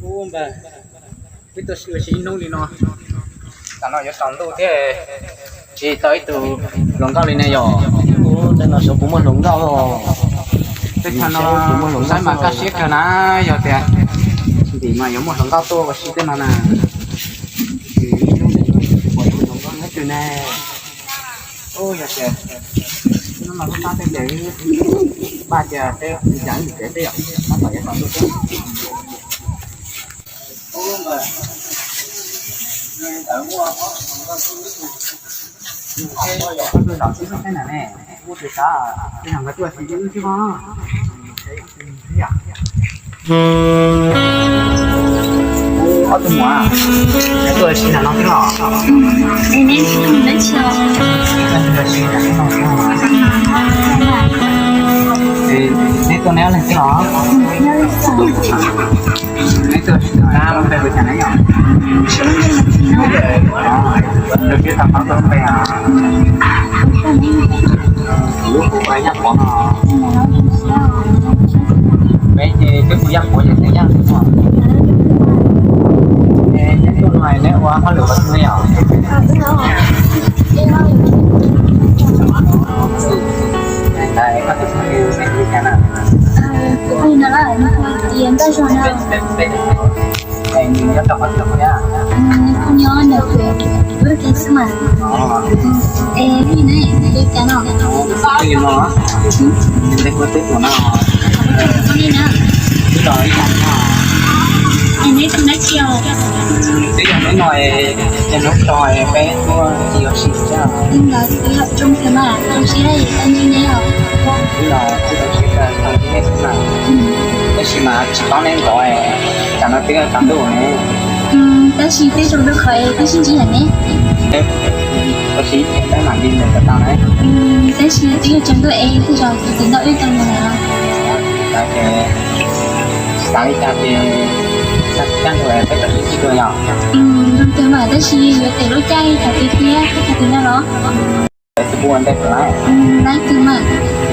Ub, npawg, wb tuaj ua si ib hnub li no, tam no yuav tsaus ntuj thiab, tsis tau ib tug hluas nkauj li ne yom. Ub, tej no xyov puas muaj hluas nkauj. Tej thaum no saib mas kaj siab kawg na, yog tias ntim mas yuav muaj hluas nkauj tuaj ua si tej no na. Ua hluas nkauj nyob twg ne? Ub, yog tias hnub no lub tab peb ces paj tias peb yam ib ntsis tsev peb yom, tab tom yuav tsaus ntuj thiab. Ub, npawg, ntawd muaj ob tug hluas nkauj tuaj ua si ib hnub thiab na ne, ub, twb xav ib hais nkawd tuaj ua si ib hnub thiab os. Ob tug muam, neb tuaj ua si nram no thiab los? Neb tuaj neb ob leeg thiab los? Neb tuaj ua si nram no, neb ua cas neb yom? Tus twg tau qhov tuaj pem os? Kuv yog Nyaj Pov no. Peb ces twb mus Nyaj Pov ces twb Nyaj Pov. Es neb tuaj no neb ua hauj lwm ua si ne yom? Ntawd koj tus phooj ywg npe hu li cas na? Es nws nyob rau qhov twg thiab? Nws nyob ntawm Burkina xwb mas. Es li ne, li cas no? Li no, nws kuj twb tuaj no. Twb los ib yam no. Es neb tus dab tsi os? Twb yog hnub no, ces hnub tso peb tuaj ua si thiab. Li ntawd twb yog zoo kawg mas, zoo siab tau ntsib neb os. Twb los twb zoo siab kawg tau ntsib neb xwb mas. Tab sis mas tsis paub neb nkawd, tam no twb tsaus ntuj ne. Tab sis tej zaum rau qhov es twb sib ntsib yam ne. Tab sis peb mam li mus kom tau na. Tab sis twb yog tsaus ntuj es tej zaum kuv txiv ntau wb tau mus lawm. Xav li cas ces xav tsis tag nrho peb kom sib ntsib dua yom. Zoo kawg mas tab sis yuav txais lub caij thaum twg thiab thaum twg no los? Lawv tsis pub ua ntej lawm. Lawv tsis mas.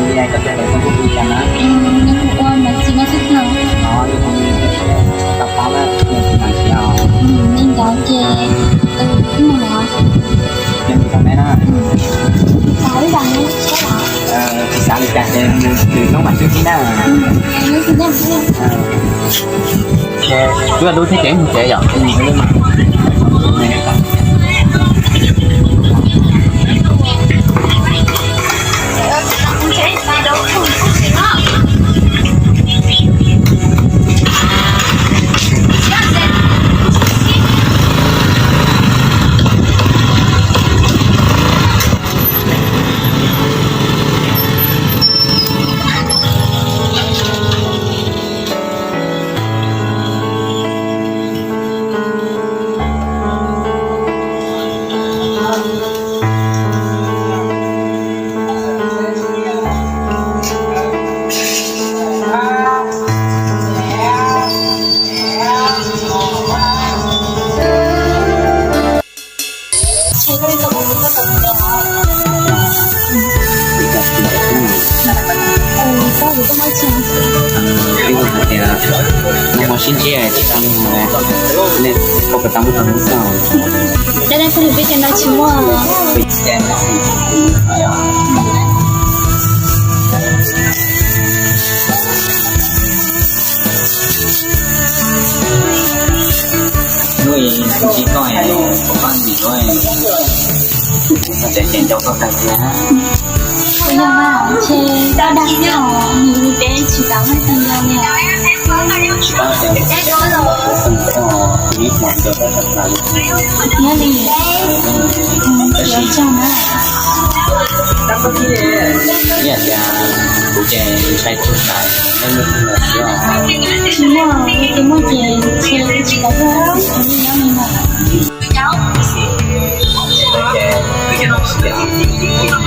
Li koj tias lawv tsis pub ua cas na? Lawv pub ua mas tsis no xwb no. Tau qab na, tsis mas tsis os. Li ntawd ces wb mus lawm. Ces mus tau neb na. Xav li cas ces nws hnub mam sib ntsib na. Twb dub thiab ces mus tsev yom. Neb ho sib ntsib tsis tau, nej koj puas tau muaj tus hlub tau? Dab dab tug peb cov no tsis muaj. Hnub ib tsis koj es kuv pab nim lawm, txog tsev ces nco koj kawg thiab. Kuv yog mas, ces koj dag thiab os, nim li peb tsis tau muaj tus nco li. Tsis tau tias kuv tus nco, kuv ib hmos nco koj tag plaws li. Nyob li, tab sis tsaug na. Ib yam tias kuv ces ntshai tsis tau, nej muaj tus nco xwb os. Tsis muaj, yog tias muaj ces ntshe tsis tau tuaj ua si nyob li no.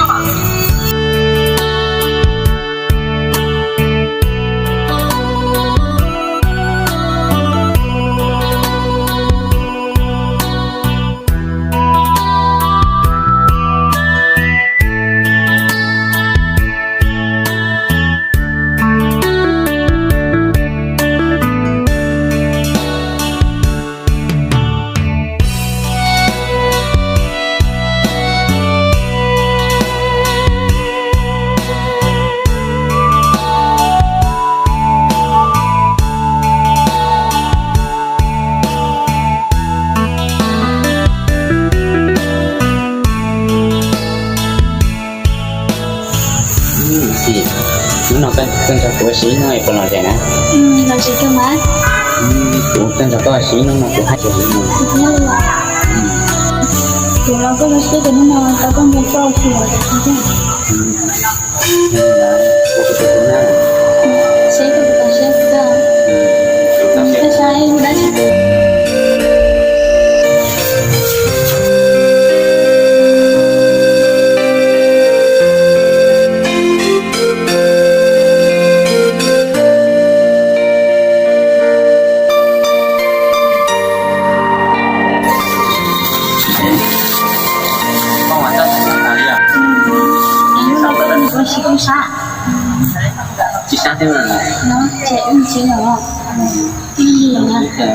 Ua si no es puas lom zem na? Lom zem kawg mas. Kuv kawg nrog koj ua si no mas kuv haj yam zoo. Kuv los koj los twb tias hnub no tau koj nrog koj ua si los tau koj. Seb koj puas tau siab xwb. Koj saib dab tsi. Tsis sab thiab. No ces wb mus tsev los. Es hnub no koj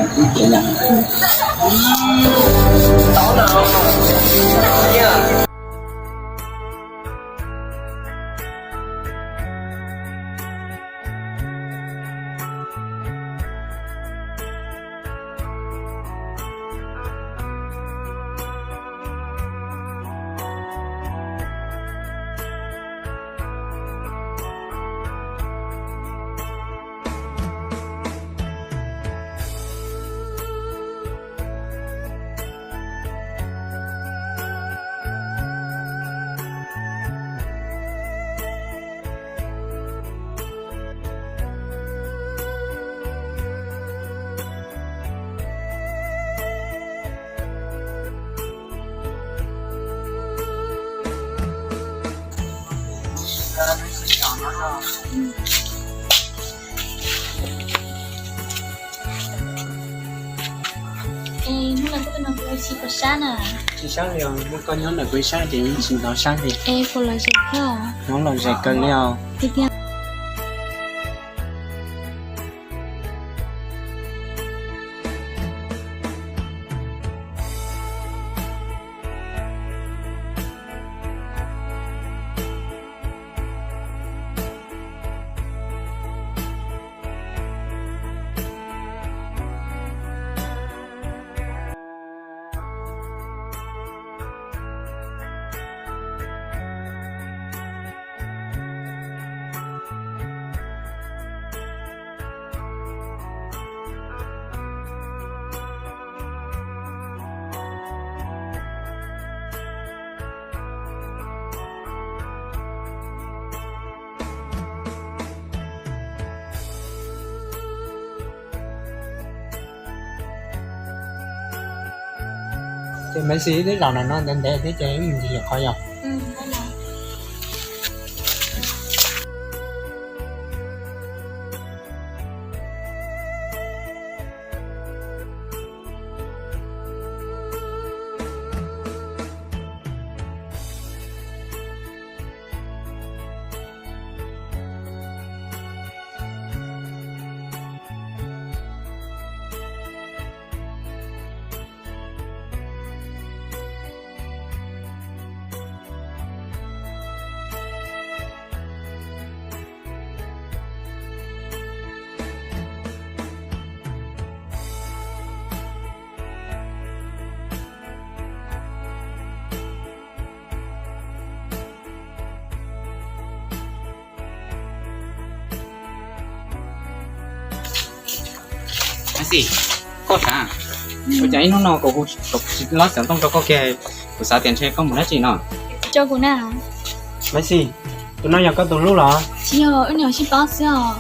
tuaj nrog kuv ua si puas sab na? Tsis sab li os, muaj koj nyob ntawm kuv ib sab ces yeej tsis ntau sab li. Es puas lom zem thiab? Nyob lom zem kawg li os. Tiag tiag. Ces Maiv Xis, wb los no ntev ntev thiab ces wb mus ncig lwm qhov yom. Maiv Xis, koj xav, ua cas ib hnub no kuv tsis los xav tooj rau koj kiag, kuv xav tias ntshe koj mus dab tsi no. Tso kuv na. Maiv Xis, tus no yog koj tus hlub los? Tsis yog, wb niam sib paub xwb os.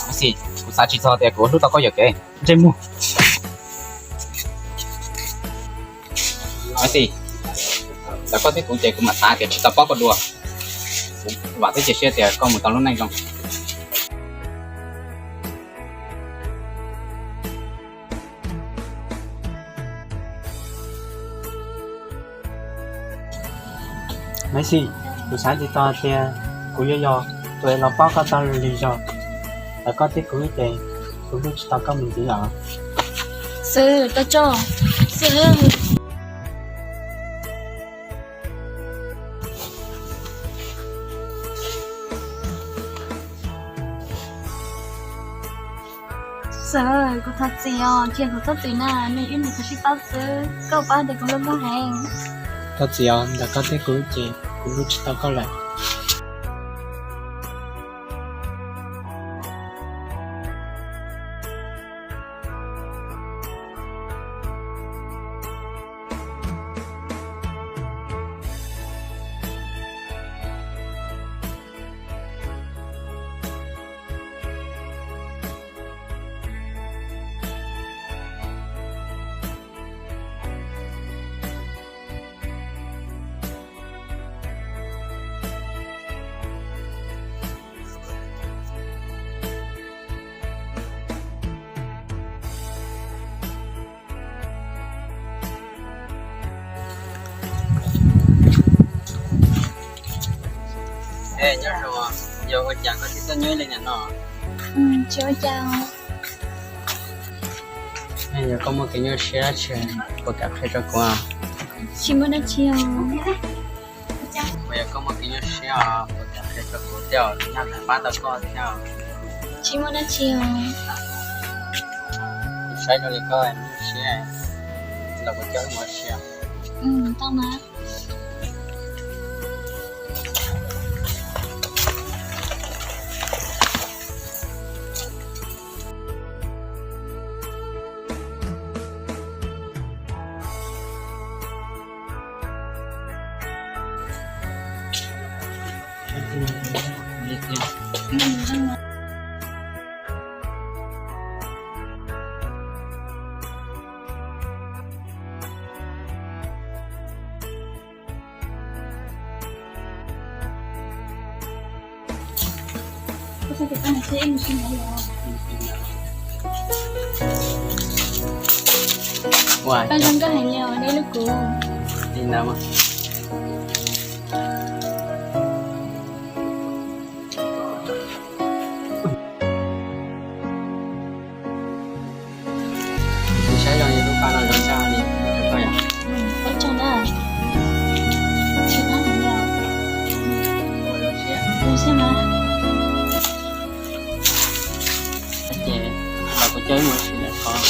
Maiv Xis, kuv xav tsis txog tias kuv hlub tau koj yuam kev. Ntsej muag. Maiv Xis, ntawm koj thiab kuv ces kuv mam xav tias tsis tau paub koj dua. Kuv vam thiab cia siab tias koj mus tau lub neej zoo. Maiv Xis, kuv xav tsis txog tias kuv yuav yog tus es los paub koj tau lwm zaus. Ntawm koj thiab kuv ces kuv hlub tsis tau koj mus ntxiv lawm. Xwb, tau tso, xwb. Xwb, kuv thov txim os, cia kuv txhob txwm na, nej wb niam tau sib paub xwb, koj paub tias kuv hlub koj heev. Thov txim os, ntawm koj thiab kuv ces kuv hlub tsis tau koj lawm. Nyob zoo, yog ua cas koj thiaj tuaj nyob li ntawm no? Tsis ua cas. Yog koj muaj kev nyuaj siab dab tsi puas kam qhia rau kuv? Tsis muaj dab tsi os. Uas yog koj muaj kev nyuaj siab puas kam qhia rau kuv thiab, kuv nyob pab tau koj thiab. Tsis muaj dab tsi os. Saib zoo li koj nyuaj siab, los kuv coj wb mus ua si. Tau mas. Ua, zoo nkauj heev li os, deb lub kua. Saib zoo li lub paj no zoo tshaj li rau koj yom. Ua tsaug na. Tsis qab heev li os. Zoo siab mas. Ces los kuv coj wb mus ua si lawm os.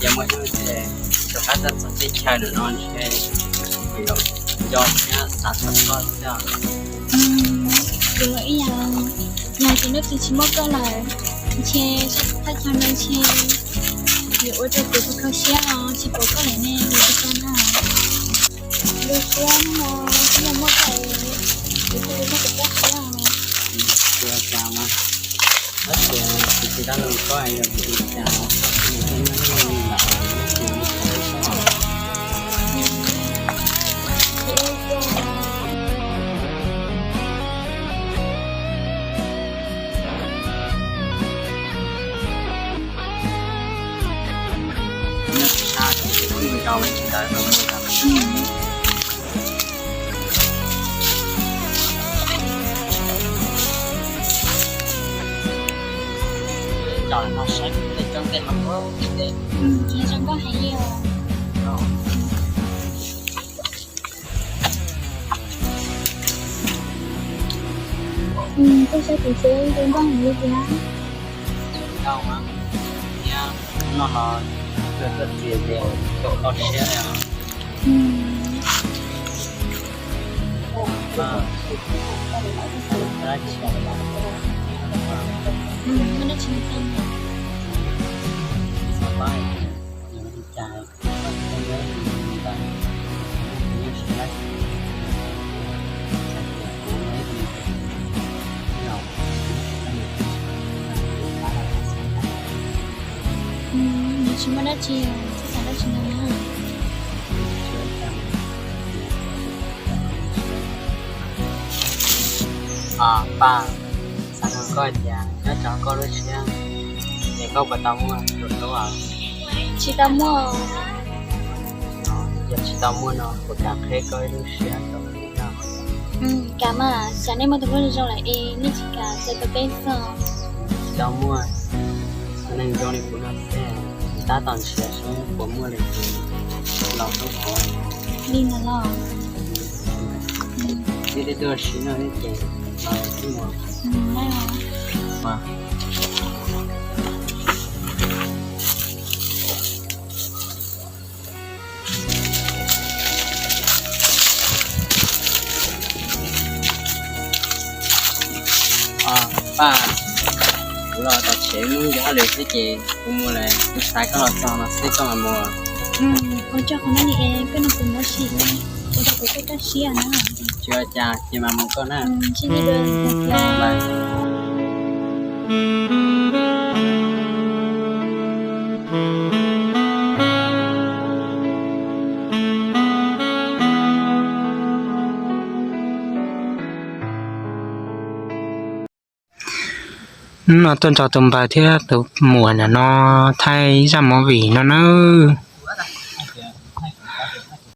Tias muaj ib txhia rov qab tuaj txog teb chaws lawm no ntshe kuv yuav nco thiab xav txog koj thiab. Kuv los ib yam, yog tias hnub twg tsis muaj koj lawm, ntshe thaj chaw no ntshe yuav ua rau kuv kho siab os, tsis pom koj lawm ne, yuav ua li cas na. Zoo siab no, twb yog muaj koj, kuv thiaj li muaj kev kaj siab os. Ua cas mas, tab sis kuv tsis dab laug koj yog kuv ua cas, koj thiaj li tuaj nyob nyob li lawm, kuv tsis ua cas. Ces zoo nkauj heev li os. Koj saib kuv seb zoo nkauj heev li tiag. Zoo nkauj mas, thiab hnub no los koj txiv tias koj siab li os. Nws tsis muaj dab tsi, txhob xav dab tsi ntau na. Paj, xav nug koj tias nyob rau koj lub siab es koj puas tau muaj tus hlub? Tsis tau muaj. Yog tsis tau muaj no kuv kam qheb koj ib lub siab rau kuv na. Kam mas, xyov nej muaj tus hlub zoo zoo lawm es nej tsis kam txais tau peb xwb. Tsis tau muaj, neeg zoo li kuv no xwb, tab tom nrhiav seb puas muaj li tus los hlub kuv. Li no los? Neb twb tuaj ua si no ces los xwb mas. Paj, kuv los tom tsev muaj ib hauj lwm xwb ces kuv mus lawm, kuv xav koj los txog no xwb koj mam mus. Ua tsaug qhov no li es koj nug kuv mob sim, ua rau kuv koj kaj siab na. Tsis ua cas, ces mam mus koj na. Sib ntsib dua. Hnub no tuaj nrog tus npawg thiab tus muam no thaij zaj movie no nawb.